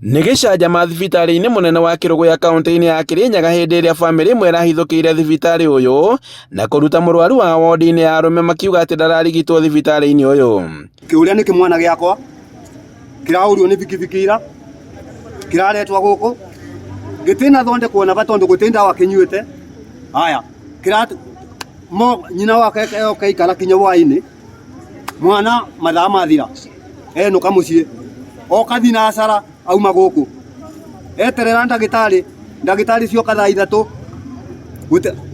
Nĩ gĩcanjama thibitarĩ-inĩ mũnene wa Kĩrũgũya kaũntĩ-inĩ ya Kĩrĩnyaga hĩndĩ ĩrĩa bamĩrĩ ĩmwe ĩrahithũkĩire thibitarĩ ũyũ na kũruta mũrwaru wa wondi-inĩ ya arũme makiuga atĩ ndararigitwo thibitarĩ-inĩ ũyũ. Kĩũria nĩ kĩmwana gĩakwa kĩrahũrirwo nĩ bikibiki ira kĩraretwo gũkũ gĩtinathondekwo na ba tondũ gũtirĩ ndawa kĩnyuĩte haya kĩra mo nyina wake oka ikara kinya hwainĩ mwana mathaa mathira enũka mũciĩ oka thinacara auma gũkũ eterera ndagĩtarĩ ndagĩtarĩ cioka thaa ithatũ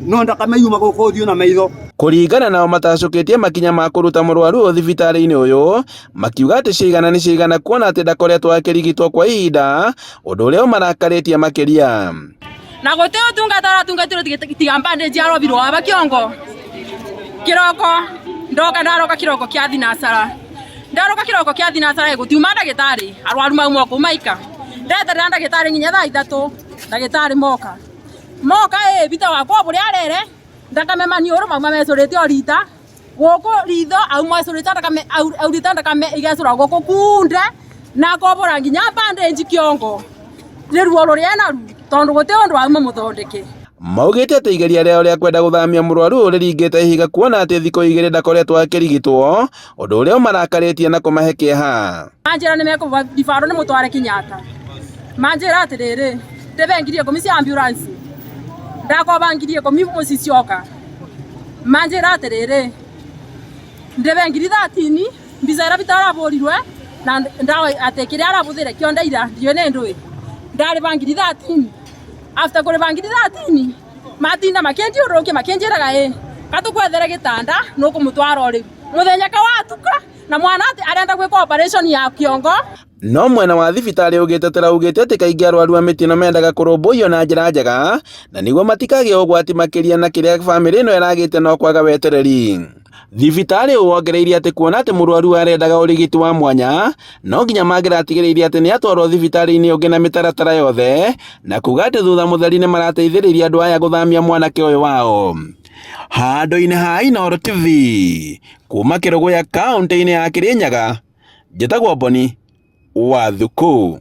no ndakame yuma gũkũ ũthiũ na maitho. Kũringana nao matacũkĩtie makinya ma kũruta mũrwaru ũyũ thibitarĩ-inĩ ũyũ, makiuga atĩ ciigana nĩ ciigana kuona atĩ ndakoretwo akĩrigitwo kwa ihinda, ũndũ ũrĩa ũmarakarĩtie makĩria. Na guti utungata aratungatirwo tiga bandage arobirwo aba kiongo kiroko ndoka ndaroka kiroko kia thinacara ndaroka kiroko kia thinacara gutiuma ndagitari arwaru mauma kuu maika ndeterera ndagitari nginya thaa ithatu ndagitari moka moka ĩ bita wakwa buria arere ndakame maniũrũ mauma mecũrĩte o rita gũkũ ritho auma ecũrĩte ndakame aurĩte ndakame igecũra gũkũ kunde na akobora nginya bandage kĩongo nĩ ruo rũrĩa enaru tondũ gũtĩ ũndũ auma mũthondeke. Maugĩte atĩ igeria rĩao rĩa kwenda gũthamia mũrwaru ũyũ rĩringĩte ihiga kuona atĩ thikũ igĩrĩ ndakoretwo akĩrigitwo, ũndũ ũrĩa ũmarakarĩtie na kũmahe kĩeha. Manjĩra nĩ mekũribarwo nĩ mũtware Kenyatta. Manjĩra atĩrĩrĩ, ndĩbe 10,000 cia ambulance, ndakoba 10,000 mũcicioka. Manjĩra atĩrĩrĩ, ndĩbe 13,000 mbica ĩrĩa Peter arabũrirwe na ndawa atĩ kĩrĩa arabũthĩre kĩonde ira ndiũĩ nĩ ndũĩ. Ndarĩba 13,000 after kũrĩba 13,000 matinda makĩndiũrũrũkia makĩnjĩraga ĩ katũkwethere gĩtanda nũkũmũtwara o rĩu mũthenya kawatuka na mwana atĩ arenda gwĩka operation ya kĩongo. No mwena wa thibitarĩ ũgĩtetera ugĩte atĩ kaingĩ arwaru a mĩtino mendaga kũrũmbũiyo na njĩra njega na nĩguo matikagĩe ũgwati makĩria na kĩrĩa bamĩrĩ ĩno ĩragĩte no kwaga wetereri. Thibitarĩ ũyũ wongereire atĩ kuona atĩ mũrwaru arendaga ũrigiti wa mwanya no nginya mangĩratigĩrĩire atĩ nĩ atwarwo thibitarĩ-inĩ ũngĩ na mĩtaratara yothe na kuga atĩ thutha mũtheri nĩ marateithĩrĩirie andũ aya gũthamia mwanake ũyũ wao. Handũ-inĩ ha Inooro TV kuma Kĩrũgũya kaũntĩ-inĩ ya Kĩrĩnyaga, njĩtagwo Boni wa Thukũ.